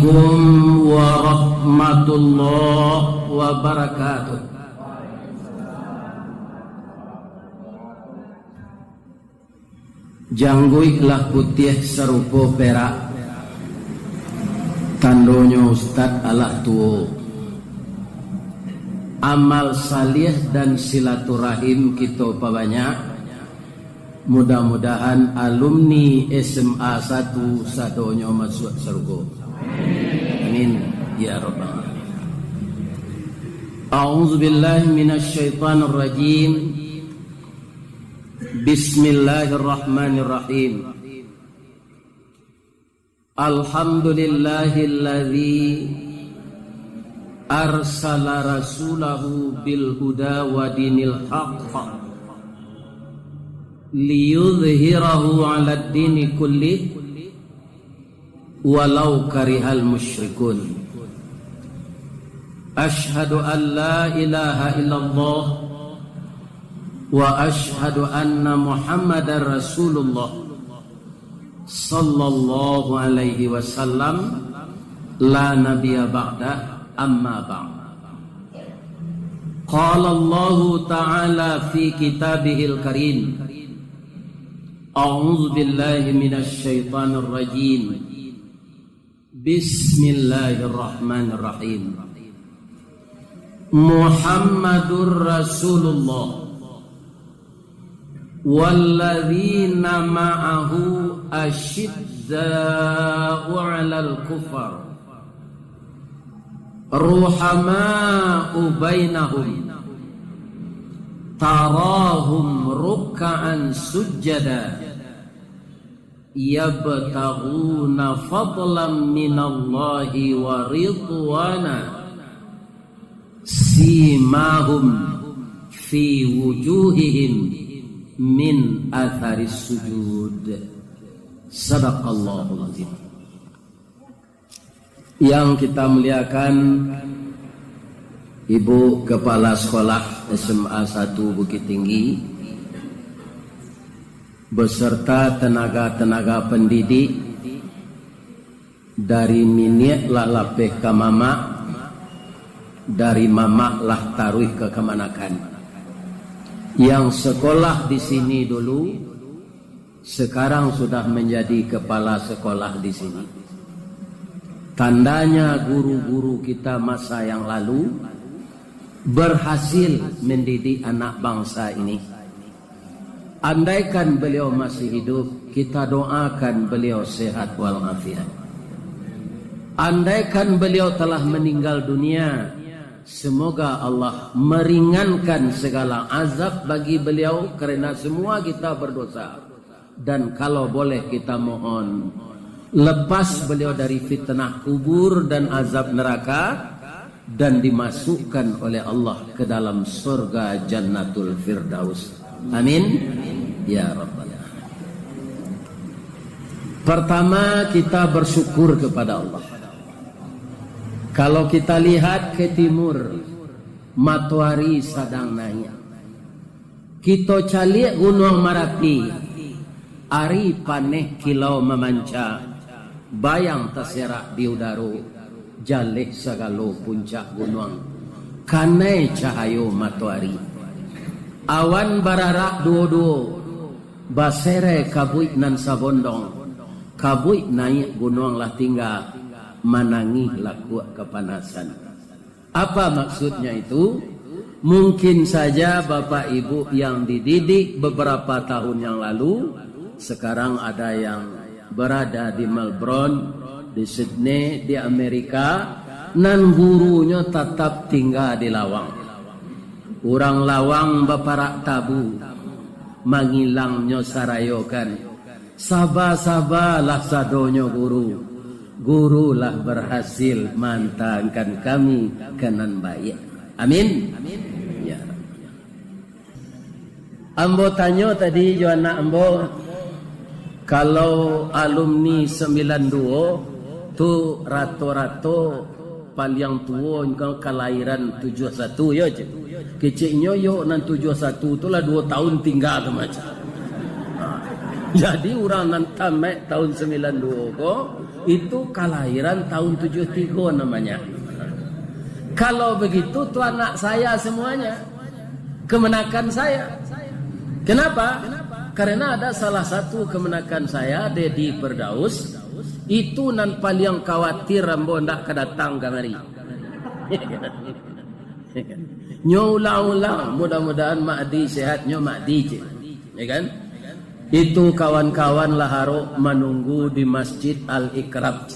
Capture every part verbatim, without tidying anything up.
Assalamualaikum warahmatullahi wabarakatuh. Jangguik lah putiah sarupo perak, tandonyo ustad alah tuo. Amal saliah dan silaturahim kito pabanyak. Mudah-mudahan alumni S M A satu sadonyo masuak sarugo. Amin, ya rabbal alamin. A'udzubillahi minasyaitonirrajim. Bismillahirrahmanirrahim. Alhamdulillahilladzi arsala rasulahu bil huda wa dinil haqq liyudhhirahu 'alad dini kullih walau karihal musyrikun. Asyhadu an la ilaha illallah wa asyhadu anna Muhammadar Rasulullah sallallahu alaihi wasallam, la nabiyya ba'dah, amma ba'd. Qala Allahu ta'ala fi kitabihil karim, a'udzu billahi minasy syaithanir rajim. Bismillahirrahmanirrahim. Muhammadur Rasulullah walladzina ma'ahu asyidda'u 'alal kufar ruhama'u bainahum tarahum ruk'an sujjada yabtaghuna fadlan minallahi wa ridwana, simahum fi wujuhihim min atharis sujud. Sadaqallahul azim. Yang kita muliakan, Ibu Kepala Sekolah S M A satu Bukittinggi, beserta tenaga-tenaga pendidik dari niniak lah lapeh ka mamak, dari mamak lah taruih ka kamanakan. Yang sekolah di sini dulu, sekarang sudah menjadi kepala sekolah di sini. Tandanya guru-guru kita masa yang lalu berhasil mendidik anak bangsa ini. Andaikan beliau masih hidup, kita doakan beliau sehat walafiat. Andaikan beliau telah meninggal dunia, semoga Allah meringankan segala azab bagi beliau, karena semua kita berdosa. Dan kalau boleh kita mohon, lepas beliau dari fitnah kubur dan azab neraka, dan dimasukkan oleh Allah ke dalam surga Jannatul Firdaus. Amin. Ya Rabbal Alamin. Pertama, kita bersyukur kepada Allah. Kalau kita lihat ke timur, matoari sadang naik. Kito caliak Gunuang Marapi, ari paneh kilau mamanca, bayang taserak di udaro, jaleh sagalo puncak gunuang, kanai cahayo matoari. Awan bararak duo-duo, baserai kabuik nan sabondong, kabuik naiak gunuang lah tingga, manangih lakuak kapanasan. Apa maksudnya itu? Mungkin saja Bapak Ibu yang dididik beberapa tahun yang lalu, sekarang ada yang berada di Melbourne, di Sydney, di Amerika, nan gurunyo tatap tingga di lawang. Urang lawang baparak tabu, mangilangnyo sarayokan. Saba-sabalah sadonyo guru. Guru lah barhasil maantakan kami ka nan baiak. Amin. Ya. Ambo tanyo tadi jo anak ambo, kalau alumni sambilan duo tu rato-rato paliang tuo kalahiran tujuah satu, yo, cek. Keceknyo yo nan tujuah satu tu lah duo tahun tingga tu macam. Jadi urang nan tamaik tahun sambilan duo ko, Itu kalahiran tahun tujuh tiga namanya. Kalau begitu, tu anak saya semuanya. Kemenakan saya. Kenapa? Karena ada salah satu kemenakan saya, Dedi Firdaus, itu nan paliang khawatir ambo ndak ka datang kamari. Nyo ulang-ulang, mudah-mudahan Mahdi sehat, nyo Mahdi, cik. Ya kan? Itu kawan-kawan lah arok manunggu di Masjid Al-Ikrab.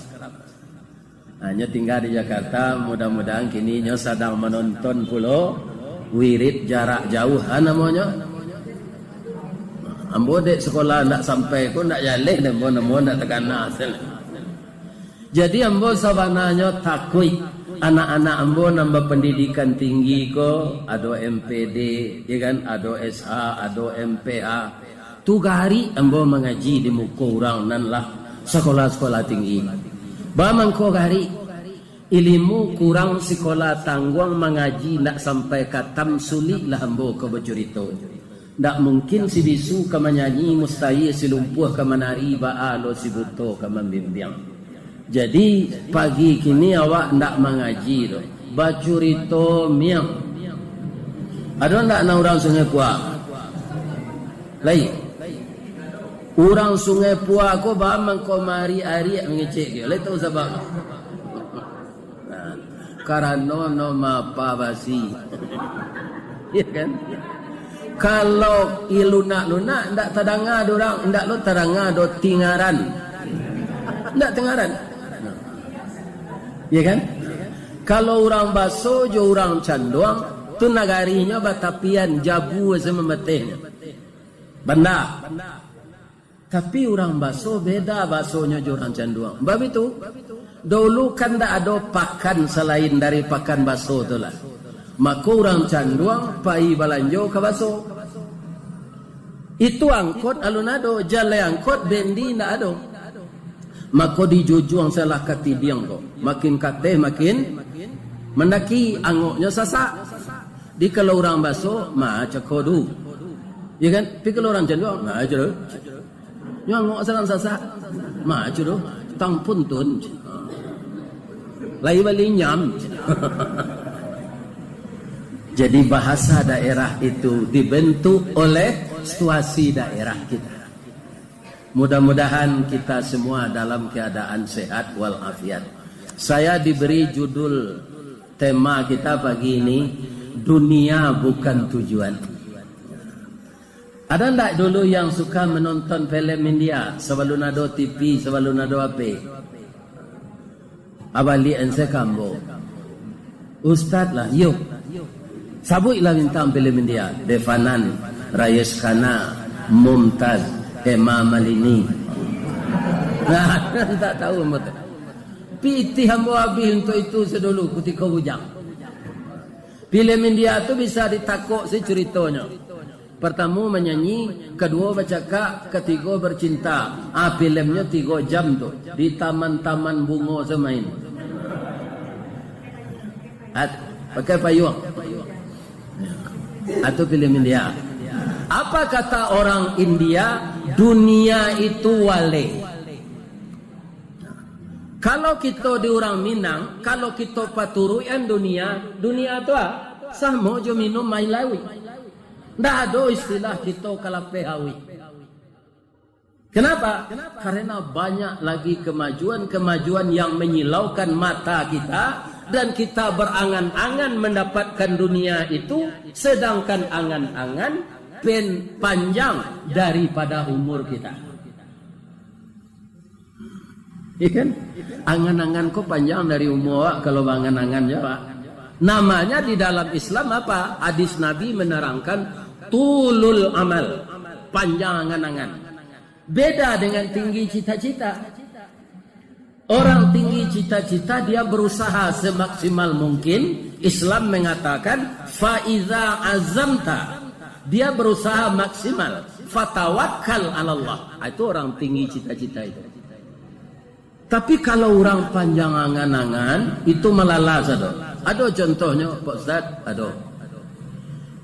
Nah, nyo tingga di Jakarta, mudah-mudahan kini nyo sadang manonton pulo wirid jarak jauh, ha, namonyo. Ambo dek sekolah ndak sampai ko, ndak jaleh, ambo namo ndak takana. Jadi, ambo sabananyo takuik anak-anak ambo nan bapandidikan tinggi ko, ado M P D, ya kan, ado S H, ado M P H. Tu garik ambo mangaji di muko urang nan lah sakolah-sakolah tinggi. Bamangko garik, ilimu kurang sikola tangguang, mangaji ndak sampai katam, suliklah ambo ko bacurito. Ndak mungkin si bisu ka manyanyi, mustahil si lumpuah ka manari, baa lo si buto ka mambimbiang. Jadi, pagi kini awak ndak mangaji doh, bacurito miang. Ado ndak nan urang Sungai Pua? Lai. Urang Sungai Pua ko bamangko mariak-ariak mangecek, lai tahu sabab? Nah, karano no mapa basi. Ya kan? Kalau ilunak-lunak, ndak tadanga do urang, ndak lo tadanga do tingaran. Ndak tingaran. Nah. Ya kan? Kalau urang baso jo urang canduang, tu nagarinyo batapian, jabu se mambatehnyo. Banda. Tapi urang baso beda basonyo jo urang canduang. Bab itu, dulu kan ndak ado pakan salain dari pakan baso tu lah. Mako urang canduang pai balanjo ka baso. Itu angkot alun ado, jalai angkot bendi ndak ado. Mako dijujuang salah katidiang ko. Makin kateh makin mandaki, angoknyo sasak. Di kalau urang baso, ma cako du. Ya kan? Tapi kalau urang canduang, ma cako du. Nyo angok salang sasak. Ma cako du. Tang puntun. Lai bali nyam. Jadi bahasa daerah itu dibentuk oleh situasi daerah kita. Mudah-mudahan kita semua dalam keadaan sehat walafiat. Saya diberi judul tema kita pagi ini, Dunia Bukan Tujuan. Ada ndak dulu yang suka menonton film India sabalun ado T V, sabalun ado H P? Abaliak ensek ambo. Ustaz lah, yo. Sabuiklah bintang film India, Dev Anand, Rajesh Khanna, Mumtaz, Hema Malini. Nah, tak tahu ambo tu. Pitih ambo habis untuk itu sadulu kutiko bujang. Film India tu bisa ditakok se curitonyo. Partamo manyanyi, kaduo bacakak, katigo bacinta. Ah, filmnyo tigo jam tu, di taman-taman bungo se main. At-, pakai payuang. Atau film India. Apa kata orang India, dunia itu wale. Kalau kito di urang Minang, kalau kito paturuikan dunia, dunia tu ah, samo jo minum aia lauik. Ndak ado istilah kito ka lapeh auih. Kenapa? Karena banyak lagi kemajuan-kemajuan yang menyilaukan mata kita, dan kita berangan-angan mendapatkan dunia itu, sedangkan angan-angan pen panjang daripada umur kita. Iya kan? Angan-angan ko panjang dari umur awak kalau baangan-angan jo awak. Namanya di dalam Islam apa? Hadis Nabi menerangkan tulul amal, panjang angan-angan. Beda dengan tinggi cita-cita. Orang tinggi cita-cita, dia berusaha semaksimal mungkin. Islam mengatakan, "Fa iza azamta," dia berusaha maksimal. "Fatawakkal 'alallah." Ah, itu orang tinggi cita-cita itu. Tapi kalau urang panjang angan-angan, itu malala sado. Ado contohnyo, Pak Ustaz? Ado.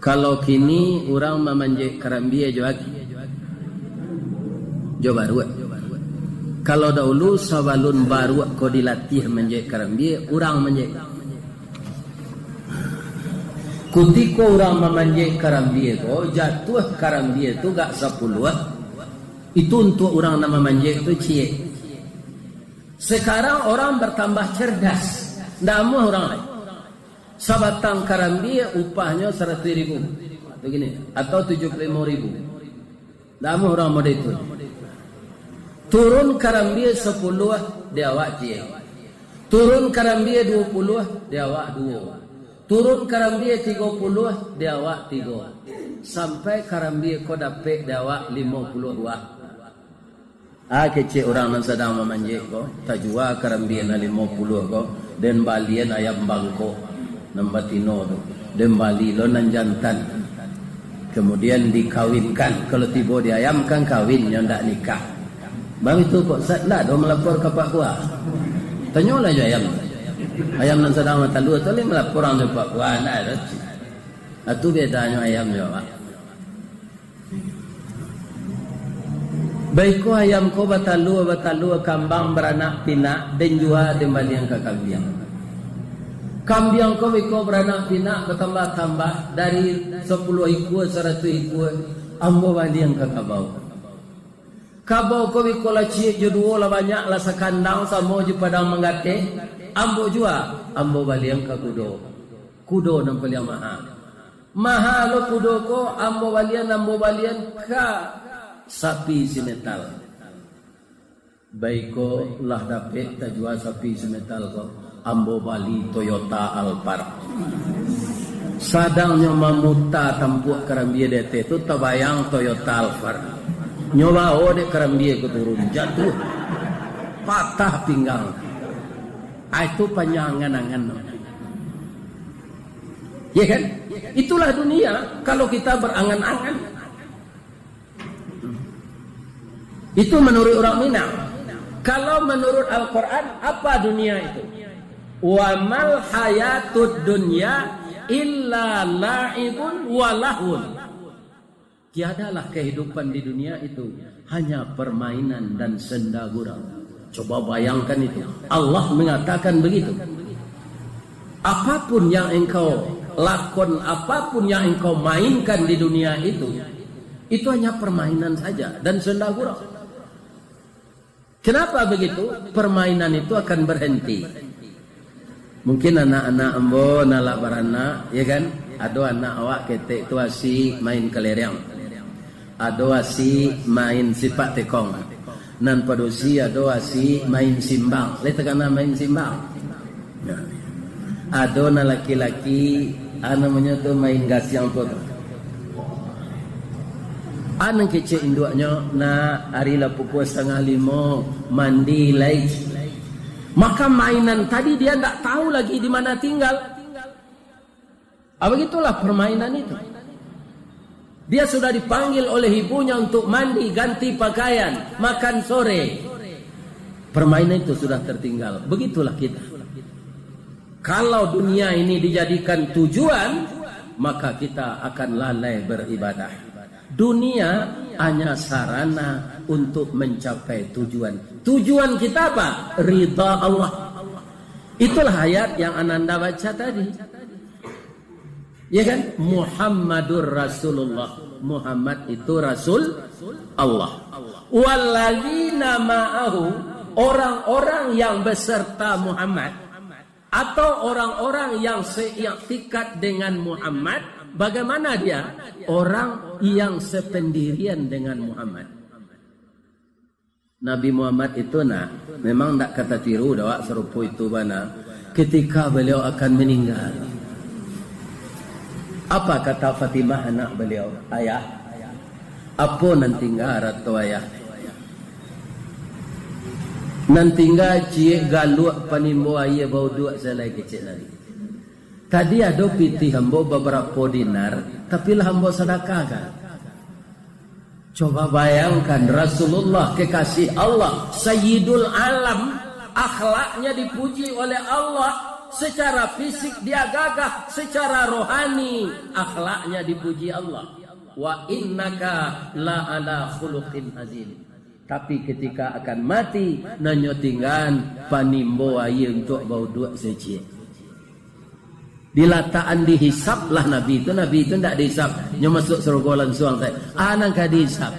Kalau kini urang mamanjek karambia jo aki, jo baruak. Kalau dahulu, sabalun baruak ko dilatiah manjahik karambia, urang manjahik. Kutiko urang mamanjahik karambia ko, jatuah karambia tu agak sapuluah, itu untuak urang nan mamanjahik tu ciek. Sekarang orang bertambah cerdas, ndak amuah urang lai. Sabatang karambia upahnyo saratuih ribu, atau gini, atau tujuah puluah limo ribu. Ndak amuah urang model itu. Turun karambia sapuluah, di awak ciek. Turun karambia duo puluah, di awak duo. Turun karambia tigo puluah, di awak tigo. Sampai karambia ko dapek di awak limo puluah buah. Ah, kecek urang nan sadang mamanjahik ko, tajua karambia nan limo puluah ko, den balian ayam bangkok nan batino tu, den bali lo nan jantan. Kemudian dikawinkan. Kalau tibo di ayam kan kawin, nyo ndak nikah. Bang, itu kok sa-, ndak ado malapor ka Pak Kua. Tanyolah jo ayam. Ayam nan sadang batalua tu lai malapor ang jo Pak Kua, ndak ado. Atu bedanyo ayam jo awak. Baiko ayam ko batalua, batalua, kambang baranak pinak, den jua, den balian ka kambiang. Kambiang ko biko baranak pinak, batambah-tambah, dari sapuluah ikua, saratuih ikua, ambo balian ka kabau. Kabau ko biko lah ciek jo duo, lah banyak, lah sakandang samo jo padang manggateh, ambo jua, ambo balian ka kudo. Kudo nan paliang maha. Maha lo kudo ko, ambo balian, ambo balian ka sapi simetal. Baiko lah dapek tajua sapi simetal ko, ambo bali Toyota Alphard. Sadang nyo mamuta tampuak karambia di ateh tu, tabayang Toyota Alphard. Nyo bao dek karambia ko turun, jatuah. Patah pinggang. Ah, itu panjang angan-angan. Ya kan? Itulah dunia, kalau kita berangan-angan. Itu menurut orang Minang. Kalau menurut Al-Quran, apa dunia itu? "Wa mal hayatud dunya illa la'ibun wa lahun." Tiadalah kehidupan di dunia itu, hanya permainan dan senda gurau. Coba bayangkan itu. Allah mengatakan begitu. Apapun yang engkau lakon, apapun yang engkau mainkan di dunia itu, itu hanya permainan saja dan senda gurau. Kenapa begitu? Permainan itu akan berhenti. Mungkin anak-anak ambo nan lah baranak, ya kan? Ado anak awak ketek tu asik main kelereng. Ado asik main sipak tekong. Nan padusi ado asik main simbang. Lai takana main simbang? Nah. Ado nan laki-laki, ah, namonyo tu main gasiang ko tu. Ah, nan kecek induaknyo, "Nak, ari lah pukua satangah limo, mandi lai." Maka mainan tadi dia ndak tahu lagi di mana tinggal. Ah, begitulah permainan itu. Dia sudah dipanggil oleh ibunya untuk mandi, ganti pakaian, makan sore. Permainan itu sudah tertinggal. Begitulah kita. Kalau dunia ini dijadikan tujuan, maka kita akan lalai beribadah. Dunia hanya sarana untuk mencapai tujuan. Tujuan kita apa? Ridha Allah. Itulah ayat yang Ananda baca tadi. Ya kan? Muhammadur Rasulullah. Muhammad itu Rasul Allah. Walladzina ma'ahu, orang-orang yang beserta Muhammad, atau orang-orang yang seiktikat dengan Muhammad, bagaimana dia? Orang yang sependirian dengan Muhammad. Nabi Muhammad itu, nak, memang ndak ka tatiru doh, awak sarupo itu bana. Ketika beliau akan meninggal, apa kata Fatimah anak beliau? "Ayah, apo nan tingga arato ayah?" "Nan tingga ciek galuak panimbo aia bauduak," salai kecek lai. "Tadi ado pitih ambo babarapo dinar, tapi lah ambo sadakahkan." Coba bayangkan, Rasulullah, kekasih Allah, Sayyidul Alam, akhlaknya dipuji oleh Allah, secara fisik dia gagah, secara rohani akhlaknya dipuji Allah. "Wa innaka la ala khuluqin azim." Tapi ketika akan mati, nan nyo tinggaan panimbo aia untuak bauduak saciek. Dilatakan dihisab lah Nabi tu, Nabi tu ndak dihisab, nyo masuak sarugo lansuang sajo. Ah, nan ka dihisab.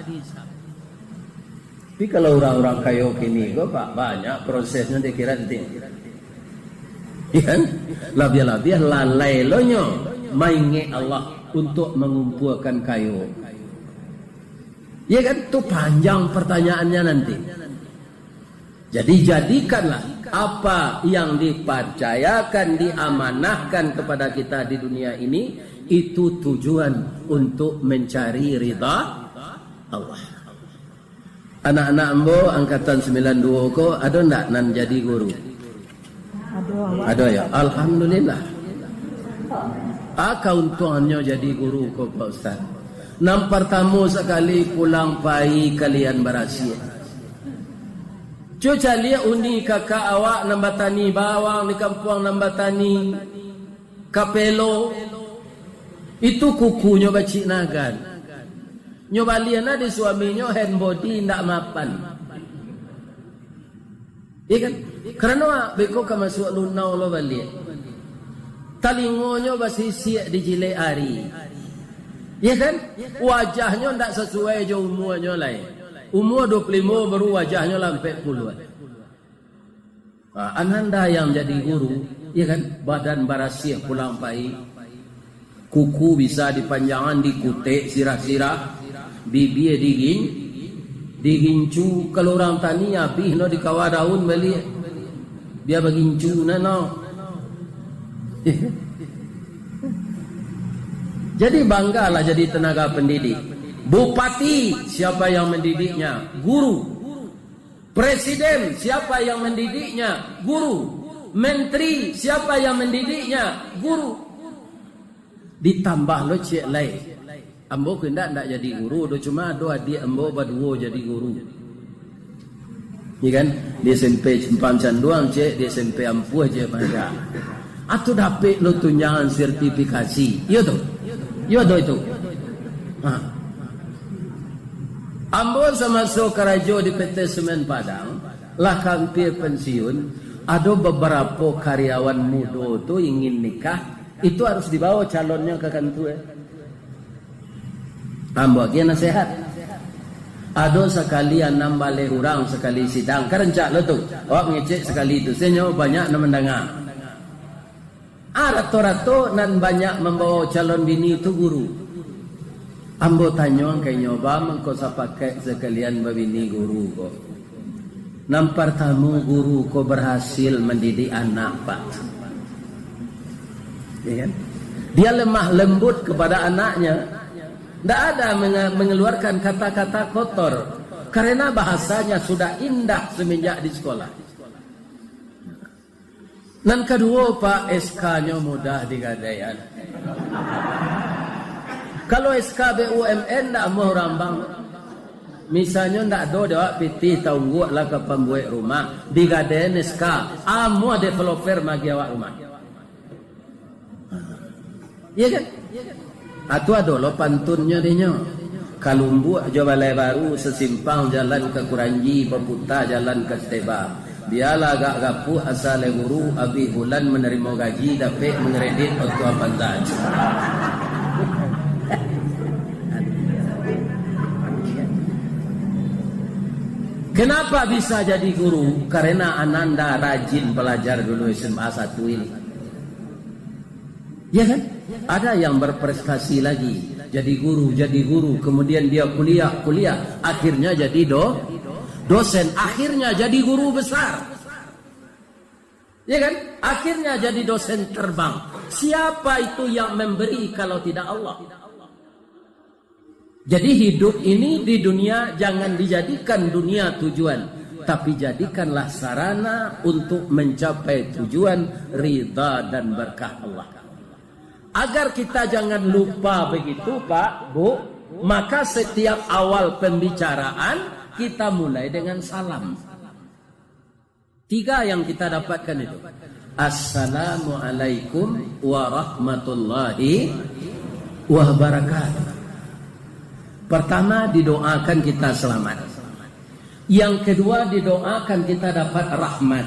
Tapi kalau urang-urang kayo kini ko, Pak, banyak prosesnyo di akhirat nanti. Ya kan? Labiah-labiah lalai lo nyo maingek Allah untuak mangumpuakan kayo. Ya kan? Tu panjang pertanyaannya nanti. Jadi, jadikanlah apa yang dipercayakan, diamanahkan kepada kita di dunia ini, itu tujuan untuk mencari ridha Allah. Anak-anak ambo angkatan sembilan dua ko, ado ndak nan jadi guru? Ado, awak. Ado, ya? Alhamdulillah. Ah, kauntuangannyo jadi guru ko, Pak Ustaz. Nan partamo sakali pulang pai kalian barasiah. Cubo caliak uni kakak awak nan batani bawang di kampuang nan batani kapelo. Itu kukunyo bacik nagan. Nyo balian lah di suaminyo hand body indak mapan. Iya kan? Karano beko ka masuak lunau lo baliak. Talingonyo basisiak dijilek ari. Iya kan? Wajahnyo ndak sasuai jo umuanyo lai. Umua dua puluh limo baru wajahnyo lah ampek puluah. Ha, ananda yang jadi guru, iya kan? Badan barasiah pulang pai. Kuku bisa dipanjangan, dikutek sirah-sirah, bibia digin-, digincu. Kalau urang tani, abih no dikawa daun baliak. Bia bagincu nan no. Jadi, banggalah jadi tenaga pendidik. Bupati, siapa yang mendidiknya? Guru. Presiden, siapa yang mendidiknya? Guru. Menteri, siapa yang mendidiknya? Guru. Ditambah lo ciek lai. Ambo ko indak, indak jadi guru doh, cuma ado adiak ambo baduo jadi guru. Iya kan? Di S M P Simpang Canduang ciek, di S M P Ampuah ciek banyak. Atau dapek lo tunjangan sertifikasi. Iyo tu? Iyo ado itu? Ha. Ambo samaso karajo di P T Semen Padang, lah ka ampia pensiun, ado babarapo karyawan mudo tu ingin nikah, itu harus dibawo calonnyo ka kantua. Ambo agiah nasehat. Ado sakali anam baleh urang sakali sidang, ka rancak lo tu. Awak mangecek sakali tu, sainyo banyak nan mandanga. Ah, rato-rato nan banyak mambawo calon bini tu guru. Ambo tanyoan ka inyo, ba mangko sapakaik sakalian babini guru ko? Nan partamo, guru ko barhasil mandidik anak, Pak. Ya kan? Dia lemah lembut kepada anaknya. Ndak ada menge-, mengeluarkan kata-kata kotor. Karena bahasanya sudah indah semenjak di sekolah. Nan kaduo, Pak, S K-nyo mudah digadaian. Kalau S K B U M N ndak amuah urang bank. Misalnyo ndak ado dek awak pitih taungguak lah ka pambuek rumah, digadaian S K, amuah developer magiah awak rumah. Iya kan? Atu ado lo pantunnyo dinyo. Kalumbuak jo Balai Baru, sasimpang jalan ka Kuranji, baputa jalan ka Steba. Bialah agak gapuak asa lai guru, abih bulan manarimo gaji, dapek mangkredit oto Avanza. Kenapa bisa jadi guru? Karena ananda rajin belajar dulu S M A satu ini. Ya kan? Ada yang berprestasi lagi, jadi guru, jadi guru, kemudian dia kuliah, kuliah, akhirnya jadi do-, dosen, akhirnya jadi guru besar. Ya kan? Akhirnya jadi dosen terbang. Siapa itu yang memberi kalau tidak Allah? Jadi, hidup ini di dunia jangan dijadikan dunia tujuan, tapi jadikanlah sarana untuk mencapai tujuan ridha dan berkah Allah. Agar kita jangan lupa begitu, Pak, Bu, maka setiap awal pembicaraan kita mulai dengan salam. Tiga yang kita dapatkan itu. Assalamualaikum warahmatullahi wabarakatuh. Pertama, didoakan kita selamat. Yang kedua, didoakan kita dapat rahmat.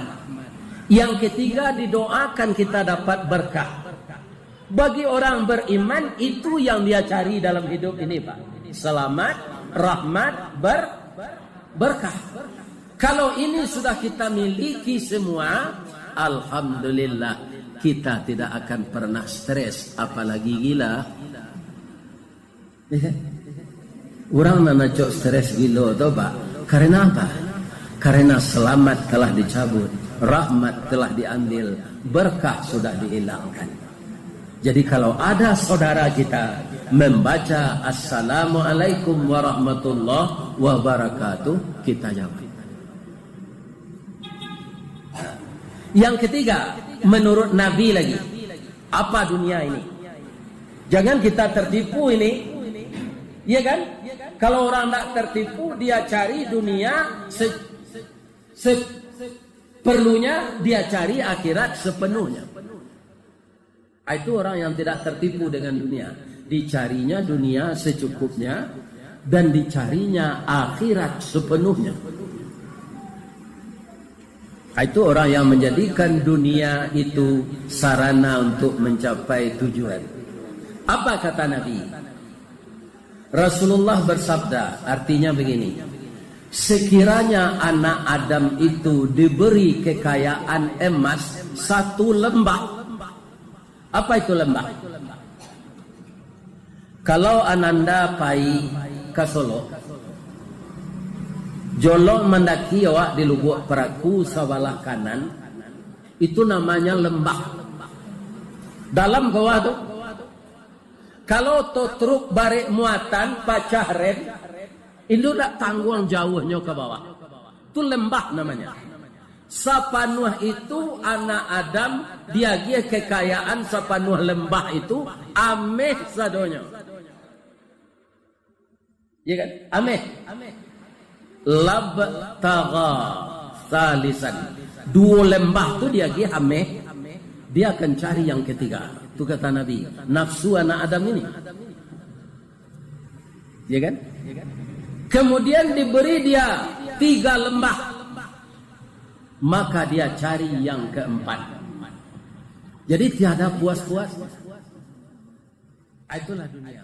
Yang ketiga, didoakan kita dapat berkah. Bagi orang beriman, itu yang dia cari dalam hidup ini, Pak. Selamat, rahmat, ber-, berkah. Kalau ini sudah kita miliki semua, alhamdulillah, kita tidak akan pernah stres, apalagi gila. Ya kan? Urang nan acok stres gilo tu, Pak. Karena apa? Karena selamat telah dicabut, rahmat telah diambil, berkah sudah dihilangkan. Jadi, kalau ada saudara kita membaca "Assalamualaikum warahmatullahi wabarakatuh", kita jawab. Yang ketiga, menurut Nabi lagi, apa dunia ini? Jangan kita tertipu ini. Iya kan? Kalau orang nak tertipu, dia cari dunia se-, se-, perlunya, dia cari akhirat sepenuhnya. Ah, itu orang yang tidak tertipu dengan dunia. Dicarinya dunia secukupnya dan dicarinya akhirat sepenuhnya. Ah, itu orang yang menjadikan dunia itu sarana untuk mencapai tujuan. Apa kata Nabi? Rasulullah bersabda, artinya begini, sekiranya anak Adam itu diberi kekayaan emas satu lembah. Apa itu lembah? Kalau ananda pai ka Solok, jolong mandaki awak di Lubuak Paraku sabalah kanan, itu namanya lembah. Dalam kawah tu. Kalau to truk barek muatan, pacah rem, indu dak tangguang jauahnyo ka bawah. Tu lembah namanya. Sapanuah itu anak Adam diagiah kekayaan sapanuah lembah itu, ameh sadonyo. Iya kan? Ameh. Labtagha salisan. Duo lembah tu diagiah ameh, dia akan cari yang ketiga. Tu kata Nabi, nafsu anak Adam ini. Ya kan? Kemudian diberi dia tiga lembah, maka dia cari yang keempat. Jadi tiada puas-puas. Ah, itulah dunia.